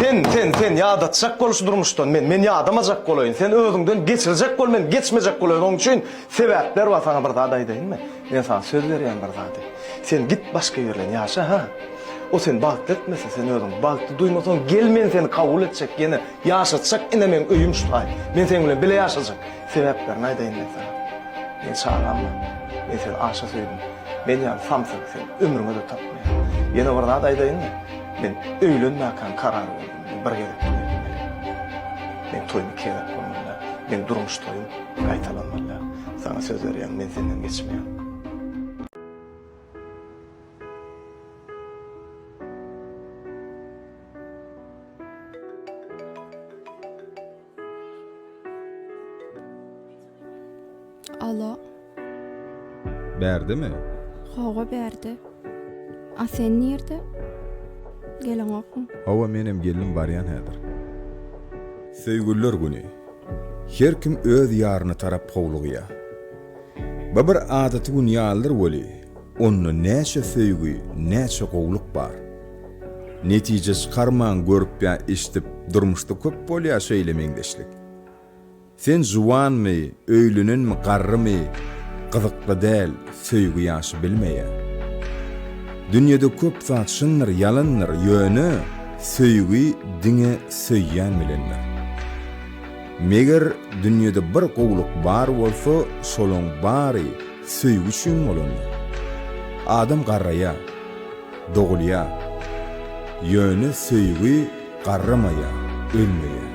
Sen, sen, sen ýadatjak bol şu durmuşdan men, men ýadamajak bolaýyn. Sen özüňden geçirjek bol men geçmejek bolaýyn. Oň üçin sebäpler bar saňa bir zat aýdaýynmy? Men saňa söz berýän bir zady. Sen git başga ýer bilen ýaşa ha. O seni bagtly etmese sen özüňi bagtly duýmasaň gel men seni kabul etjek ýene ýaşatjak ine meň öýüm şu taý. Men seň bilen bile ýaşajak. Sebäplerini aýdaýyn men saňa. Meň çagam bar. Men seni aşa söýdüm. Men ýaly samsygy sen ömrüňe-de tapmaýaň. Ýene bir zat aýdaýynmy? Men öýlenmäkäm karar berdim. Men bir gezek toý etmeli. Meň toýum iki gezek bolmaly däl. Meň durmuş toýum gaýtalanmaly däl. Saňa söz berýän, men senden geçmeýän. Alo. Bärdemi? Hawa bärde. A sen nirde? Geleňokmy? Hawa menem geldim barýan häzir. Söýgüliler güni. Her kim öz ýaryna tarap howlugýar. Bu bir adaty gün ýalydyr weli, onda näçe söýgi, näçe gowluk bar. Netije çykarman görüp ýa eşidip durmuşda köp bolýar şeýle meňzeşlik. Sen juwanmy, öýlenenmi, garrymy, gyzykly däl, söýgi ýaşy bilmeýär. Dünýede köp zat çyndyr, ýalandyr, ýöne söýgi diňe söýýän bilendir. Meger dünýede bir gowluk bar bolsa, şolaň bary söýgi üçin bolandyr. Adam garraýar, dogulýar. Ýöne söýgi garramaýar, ölmeýär.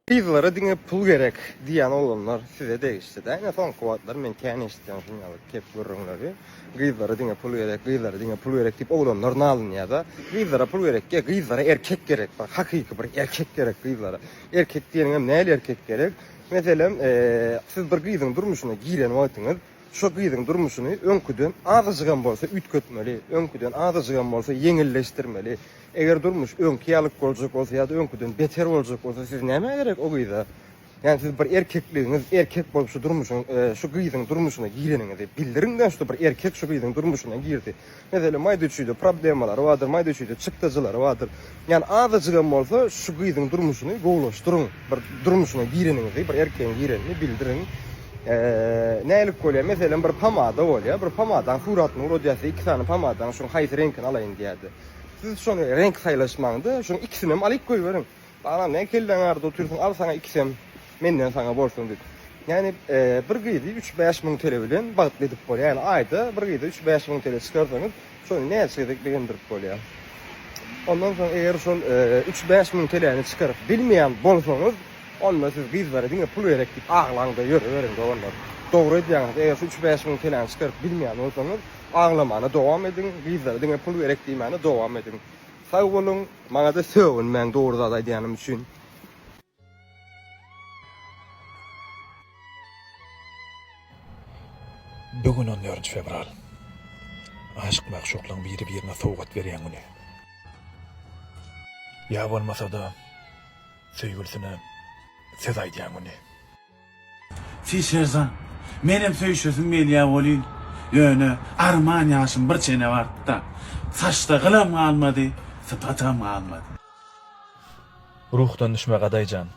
Gyzlara diňe pul gerek diýýän oglanlar size degişli-dä. Ine soňky wagtlar men kän eşitýän şuny ýaly kep gürrüňleri. Gyzlara diňe pul gerek, gyzlara diňe pul gerek diýip oglanlar nalynýar-da. Gyzlara pul gerek, gyzlara erkek gerek, bir hakyky bir erkek gerek gyzlara. Erkek diýeniňem nähili erkek gerek? Meselem, siz bir gyzyň durmuşyna giren wagtyňyz şo gyzyň durmuşyny öňküden azajygam bolsa üýtgetmeli, öňküden azajygam bolsa ýeňilleşdirmeli. Eger durmuş öňki ýalyk boljak bolsa ýa-da öňküden beter boljak bolsa siz nämä gerek o gyza? Ýagny siz bir erkekligiňiz, erkek bolup şu durmuşyň, şu gyzyň durmuşyna gireniňizi bildiriň-dä, şu bir erkek şu gyzyň durmuşyna girdi. Meselem, maýda-çüýde problemalary bardyr, maýda-çüýde çykdajylary bardyr. Ýagny azajygam bolsa şu gyzyň durmuşyny gowulaşdyryň. Bir durmuşyna gireniňizi, bir erkegiň girenini bildiriň. Nälik bolýar? Meselem, bir pomada bolýar. Bir pomadaň suratyny ugradýar size, iki sany pomadaň şuň haýsy reňkini alaýyn diýýärdi. Siz şony reňk saýlaşmaňda, şuň ikisinem alyp goýberiň. Balam näme kelläň agyrdy otyrsyň al saňa ikisem menden saňa bolsun diýip. Ýagny bir gyzy üç-bäş müň TL bilen bagtly edip bolýar. Ýagny aýda bir gyza üç-bäş müň TL çykarsaňyz şony näçe gezek begendirip bolýar. Ondan soň eger şol üç-bäş müň TL-ni çykaryp bilmeýän bolsaňyz onda siz gyzlara diňe pul gerek diýip aglaň-da ýörüberiň doganlar. Dogry edýäňiz eger şu üç-bäş müň TL-ni çykaryp bilmeýän bolsaňyz aglamana dowam ediň gyzlara diňe pul gerek diýmäne dowam ediň. Sag boluň, maňada sögünmäň dogry zat aýdýanym üçin. Bu gün on dördünji fewral. Aşyk-magşuklaň biri-birine sowgat berýän güni. Ýa bolmasa-da, söýgülisine söz aýdýan güni. Fişerjan, menem söýüşesim gelýä welin, ýöne arman ýaşym bir çene bardy-da. Saçda gylam galmady, sypatam galmady. Ruhdan düşme Gadaýjan.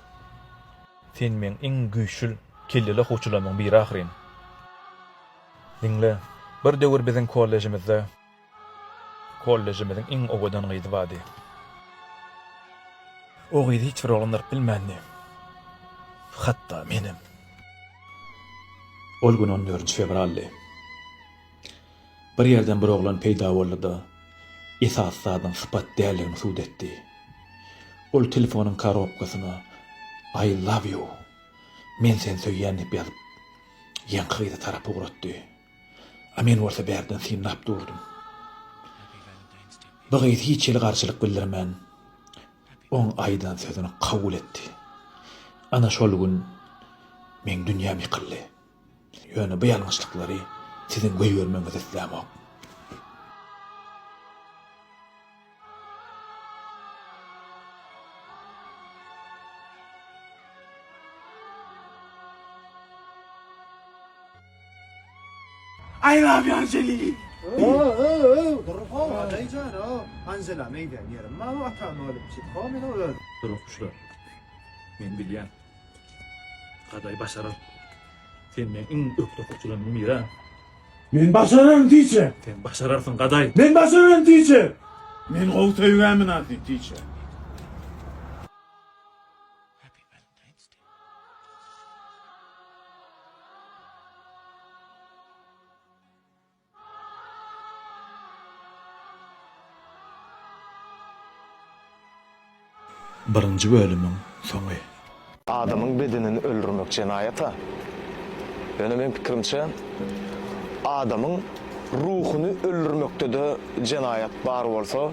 Sen meň iň güýçl kelleli okuwçylarymyň biri ahyryn. Diňle, bir döwür biziň kolležimizde Kollejimiziň iň owadan gyzy bardy. O gyzy hiç bir oglan yryp bilmändi. Hatda menem. Ol gün on dördünji fewraldy. Bir ýerden bir oglan peýda boldy-da, esasy zadyň sypat däldigini subut etdi. Ol telefonyň korobkasyna I love you, Men seni söýýän diýip ýazyp, ýaňky gyza tarap ugratdy. A men bolsa bärden synlap durdum. Bu gyz hiç hili garşylyk bildirmän, oň aýdan sözüni kabul etdi. Ana şol gün meň dünýäm ýykyldy. Ýöne bu ýalňyşlyklary siziň goýbermegiňizi islämok. I love you Angelina. Dur how Adaýjan o Anjela meňzeýän ýerim bar bu atam ölüpçi how men o öz. Dur guşlar. Men bilýän. Gadaý başarar. Sen meň iň ökde okuwçylarymyň biri. Men başararyn teacher. Sen başararsyň Gadaý. Men başararyn teacher. Men gowy söýgä mynasyp teacher. Happy Valentine's Day. Birinji bölümiň soňy. Adamyň bedenini öldürmek jenaýat-a. Ýöne meň pikirimçe, adamyň ruhuny öldürmekde-de jenaýat bar bolsa,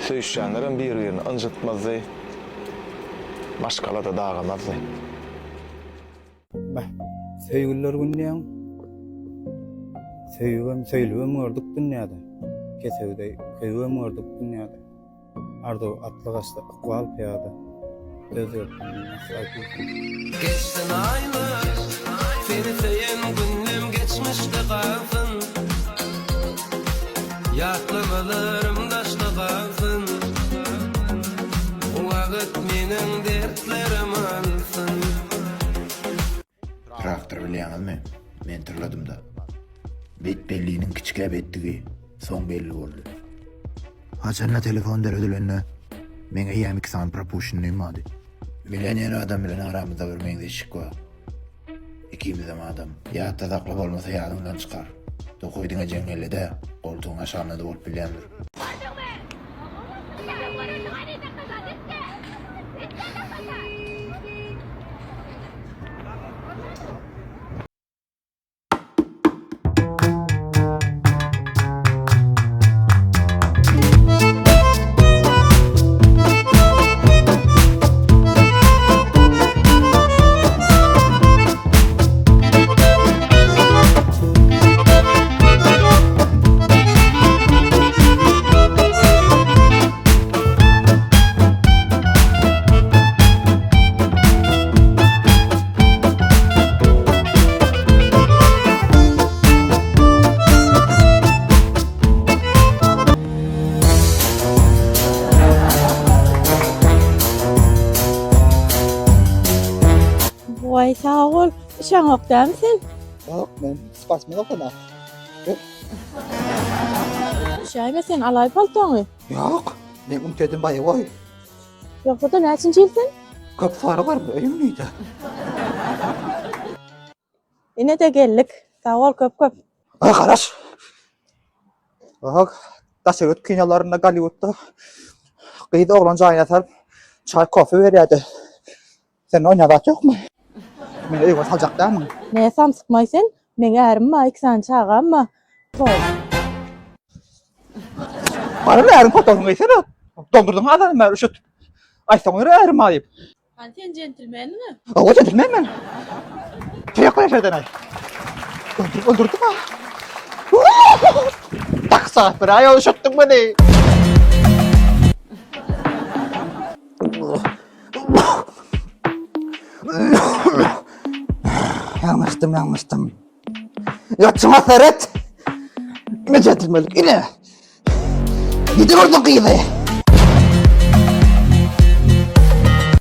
söýüşýänlerem bir-birini ynjytmazdy, maşgala-da dagamazdy. Beh, söýgüliler güni diýýäň. Söýübem, söýlübem gördük dünýäde. Kesewde köýübem gördük dünýäde. Arzuw atly gaçdy, ykbal pyýada. Özgertdim asla küýsün. Geçsin aýlar, seni söýen günlem geçmişde galsyn. Ýatlamalarym daşda galsyn. Wagt meniň dertlerim alsyn. Traktor bilýäňizmi? Men tyrladymda. Bet belliniň kiçikä betdigi soň belli boldy. Haçanda telefon döredilende meň eýýäm iki sany propuşennym bardy. Millioner adam bilen aramyzda bir meňzeşlik bar. Ikimizem adam. Ýatda sakla bolmasa ýadyňdan çykar. Tokaý diňe jeňňelde däl, goltugyň aşagynda-da bolup bilýändir. Waý sag bol. Işeňok dämi sen? Ýok men sportsmen okama. Üşäýme sen alaý paltoňy. Ýok men umtedim baýewoý. Ýogsa-da näçinji ýyl sen? Köp sorag berme öýüň nirde? Ine-de geldik. Sag bol köp köp. Aý garaş. Bak daşary ýurt kinolarynda Golliwudda gyz oglan jaýyna salyp çaý kofe berýärdi. Sende oýna zat ýokmy? Meni öýüňe saljak dälmiň? Ne samsykmaý sen? Meň ärim bar, iki sany çagam bar. Toý. Barybir äriň paltosyny geýsene. Doňdurdyň azanam bäri üşütüp. Aýtsaň olar ärim bar diýip. Hany sen jentlmenmi? Hawa jentlmen men. Taýak bilen şerden aý. Öldürip öldürdüm ha. Tak saat bir aý üşütdüň meni. Ýalňyşdym, ýalňyşdym. Ýatşyma seret. Men jentlmenlik ine. Nide gördüň gyzy?